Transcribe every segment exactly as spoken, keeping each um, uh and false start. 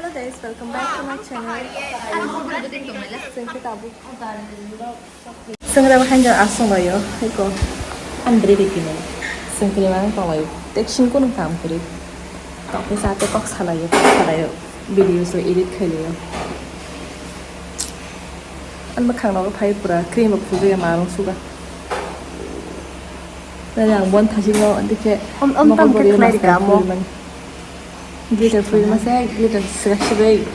Hello guys, welcome back to my channel. Sengke tabu. Sengke tabu hanjar asong layo. Eko. Andre de kino. Sengke ni mang tong layo. Tek sing kunung kam kuri. Tong ke sate kok salayo, kok salayo. Video so edit khailayo. An bakhang nogo phai pura cream rok phulwi marung suga. Nani ang bon thasing no dikhe. Om, om mokol tam khe bori khlai maskara rika mo. Phulwi mani. Glitter phulwi masa glitter srek srek.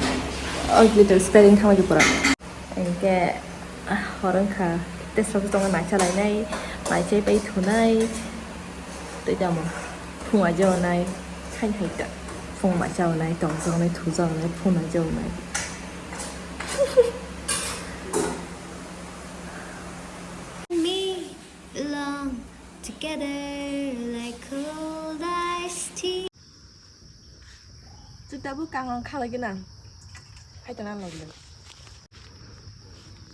O glitter spreading thangwi pura. Engke, ah, hor wngkha. Tei sabo tongo naisa lainai, naisai pai thunai. Tei tamo phung ajaonai, khain hai ta. Phung machaonai, tongjaonai, thujaonai, phung ajaonai. Me alone together like cold iced tea. Chwng tabuk kangrang khalai gana. Hai tana log le.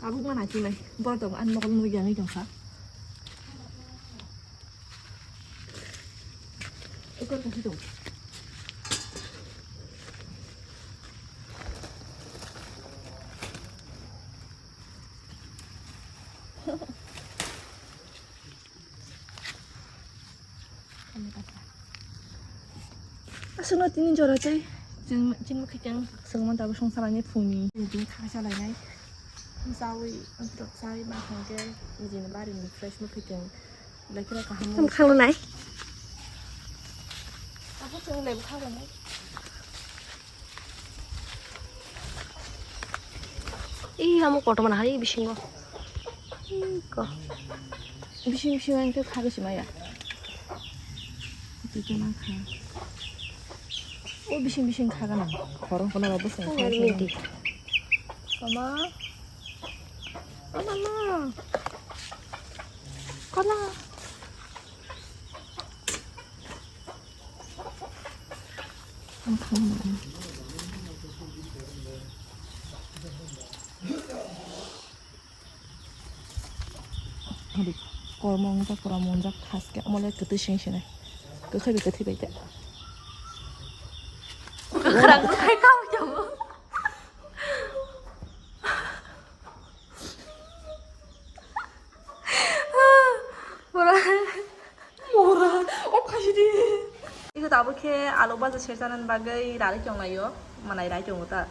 Tabuk mana chunai. Bor tong an mokol mui yang tong sa. Ekor kasi tong. Aswkno tini jora tei chwng, chini bwkhai tei chwng man tabuk songsa lainai phungni. Nini tini khaksa lainai. Chawi, chawi ma thangkhe nini barini fresh bwkhai tei lekhe kaham. Tamo khangno nai. Aswk chwng lebu kha lainai. Ih, amo kotorma nahari bisingo. Ih, ko. Bising bising ang khe kha gwi se maya. Tei khe ma kha. O bising bising kha gana. Khorang kono rw bwswng kha se midi. Mama. O mama. Kola. Hadi, kormo wngjak, pura monjak, haske, omole kwtwi sing sinai. Kwkhai bai kwthwi bai khe. Kwkhrang kwkhai kau tongo. Pura. Mora, o khaisi di. Iko tabuk khe alu baja se chanani bagwi rari tonglaio, manai rai tongo ta.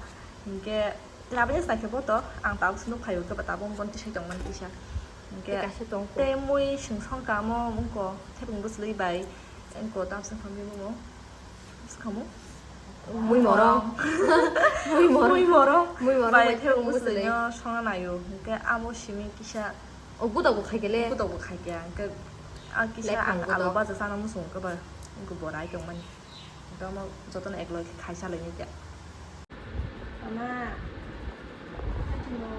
Hinkhe labani sai khe boto, ang tabuk se nuk phaio khe ba tabuk bon tisai tongmani kisa. Hinkhe tei kaisa tong kho. Tei mui sing song kamo wngko, thepung bwsli bai, wngko tam se phamni mumo. Bwskamo? Mui morong. Mui morong. Mui morong. Mui morong bai bai thebung thebung bwswlwino bwswlwi. Songna naio. Hinkhe amo simi kisa. O gudak bo khaikhe le. Gudak bo khaikhe. Hinkhe a kisa ang alu baja chana muchung khe ba. Hinkhe bo rai tongmani. Hinkhe omo jotono eklog khe khai salaini khe. Ama. Khaitino.